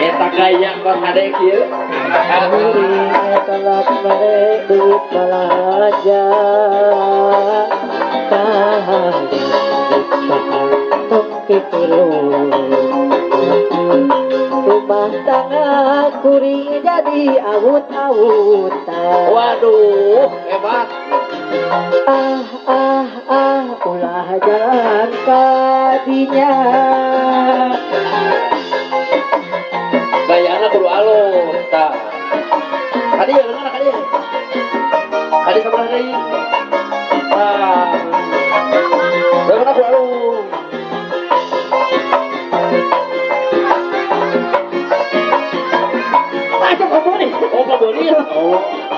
Eta gaya kos hade kieu. Telat mere duit balanja. Rumah tangga kuring jadi awut-awutan. Waduh, hebat. Ah ah ah, ulah jalan kadinya. Gayana kudu alus tah. Kadi ya mana kadi? Kadi sabelah deui. Tah. Gayana kudu alus. Oh, paboli. Oh.